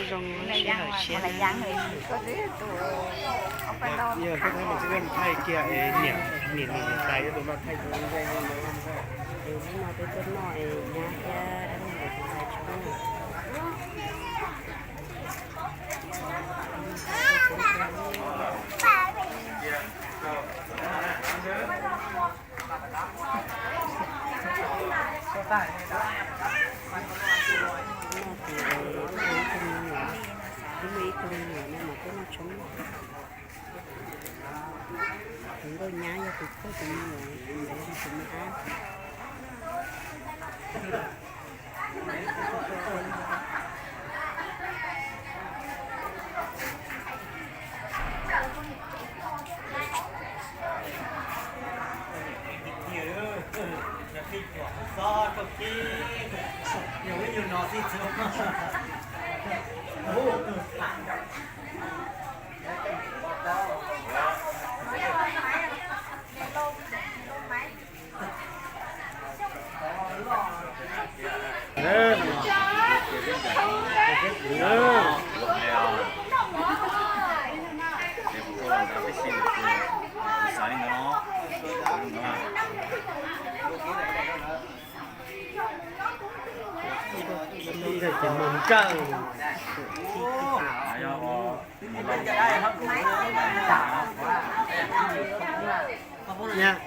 Zoo sij hawm siab na. Yog koj thaij mas tsis thaij kiag es niam niam niam tais tus no thaij tus. Hnub no peb tuaj noj es nyab thiab dab laug nkawd tus ntxhais tshoob na. Noj ces ib tug me nyuam, ib tug me nyuam no mas tuaj noj tshoob. Tus nkauj nyab yog tus pog, tus me nyuam ntawd yog tus me ab. Ces mus nkawj. Nyab,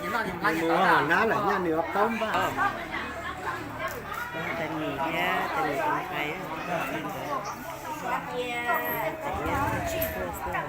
nws mus ua hauv nab lawm nyab, nws ua paub npaj. Tab nim thiab tab nim tus ntxhais, tab nim tsis tuaj xwb.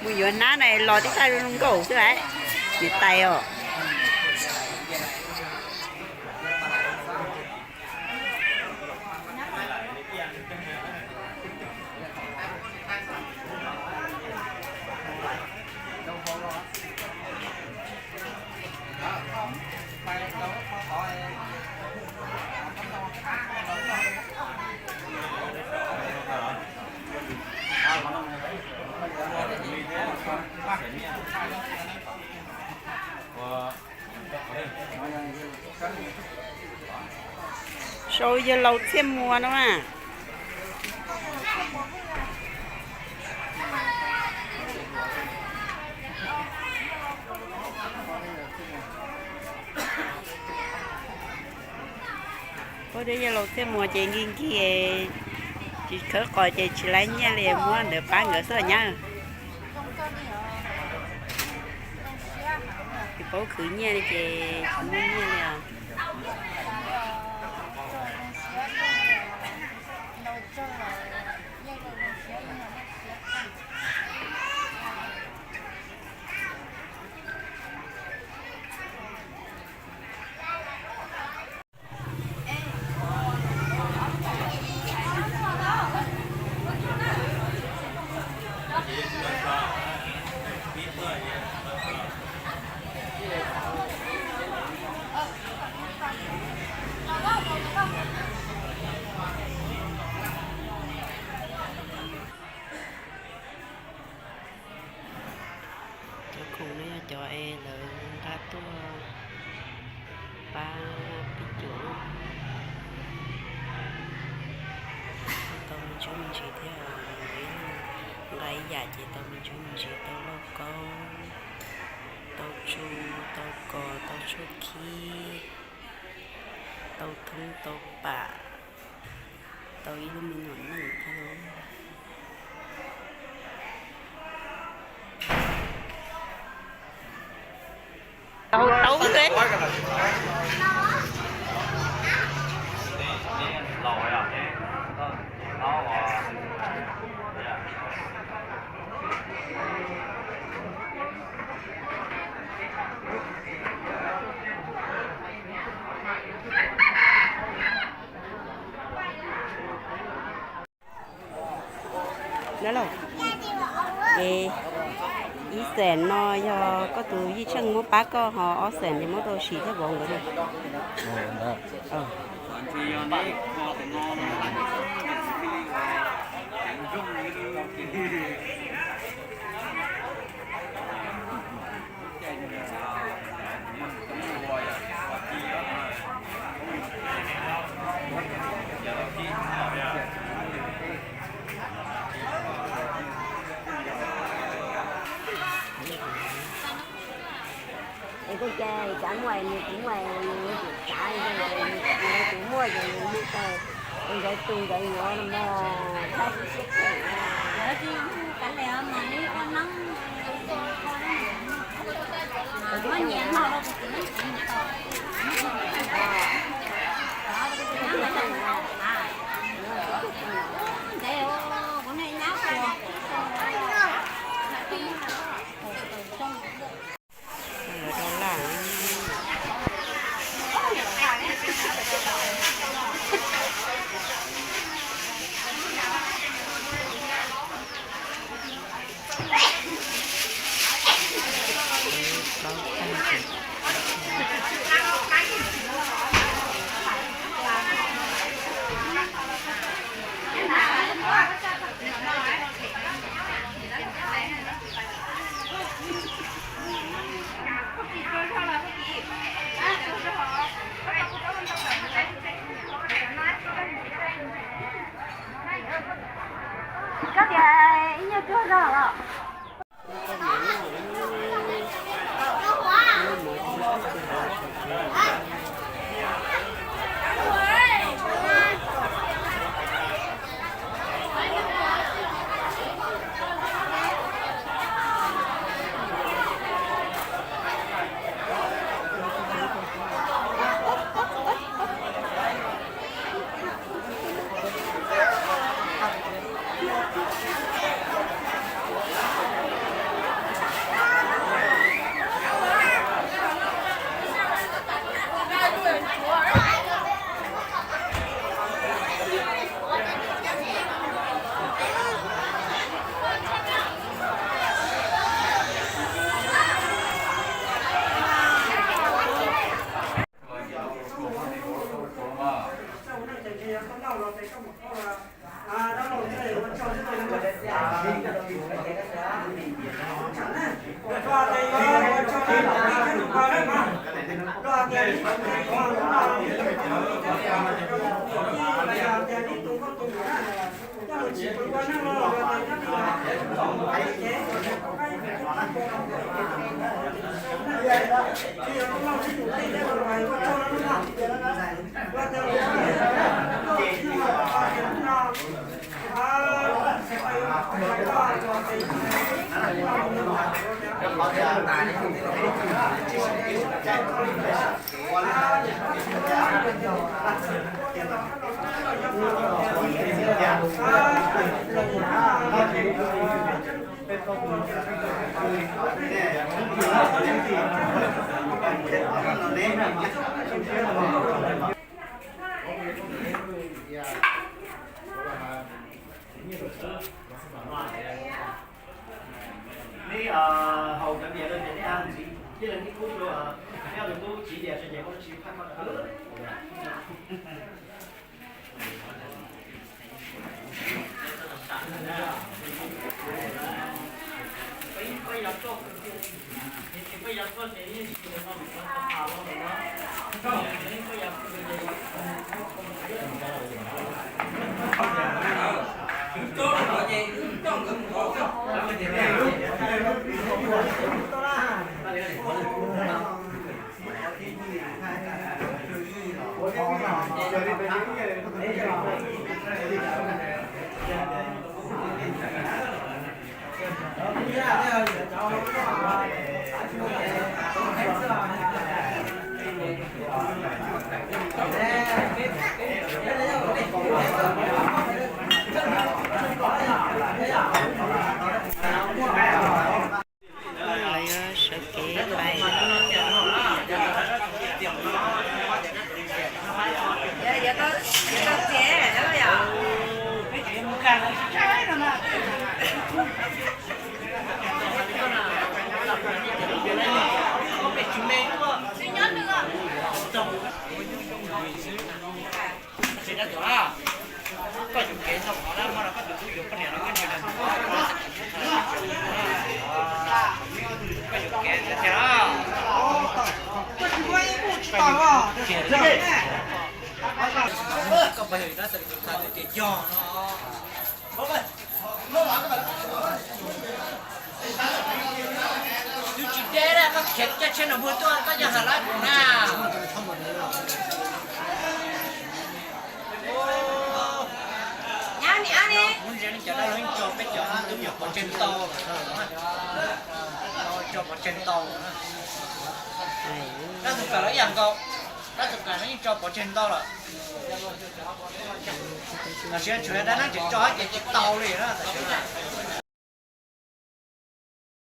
Mus yuav nab na los tib thaj zoo nkauj xwb lawm. Niam tais os. Sau yawg laus Txhiaj Muas no mas. Ua thiab yawg laus Txhiaj Muas ces nkig nkig, tsis khawb qos ces tsis laib nyiaj li, muab ntawd pab nkawd xwb nyab. Tsis paub khwv nyiaj li ces tsis muaj nyiaj li os. Cov khoom no yog cov es lawv nqa tuaj pab pib cuam. Tau me ntsis me ntsis thiab, nqa ib yam ces tau me ntsis me ntsis, tau lauj kaub, tau tsu, tau kos, tau tshuaj khib, tau thoob, tau pam, tau ib lub me nyuam neej thiab. Tau tau xwb. Ntawd lauj. Es ib xees no yog koj tus yij tsheej muab pab koj, ho ob xees ces muab rau Sim thiab vauv nkawd na. Es koj cia li cav muaj, nws kuv muaj, nws tus cav, nws tus muaj ces nws mus tau, nkawd tus nkawd yuav no mas, tab sis siab phem. Koj tias ib nyuag tuag zog los? Neb haus cov diav rau ces neb hab ntxiv, cia li neb kub rau, neb ob tug tub tsiv diav tso ces koj tsis pab koj. Lawv yuav sawv kev pais. Koj pom yog ib rab xav tus txha twb tias yog no. Twb tsis deb, koj khiav coj tsheb no mus tuaj, koj yog has lab kuv na. Muab ntsia nej cov dab laug yeej tso peb cov tub nyuam pov tseg ntau lawm, tso pov tseg ntau lawm. Dab tug kam los ib yam nkaus, dab tug kam no yeej tso pov tseg ntau lawm. Los sis tshuav dab neeb tseem tso ces tsis tau li na tam sim no.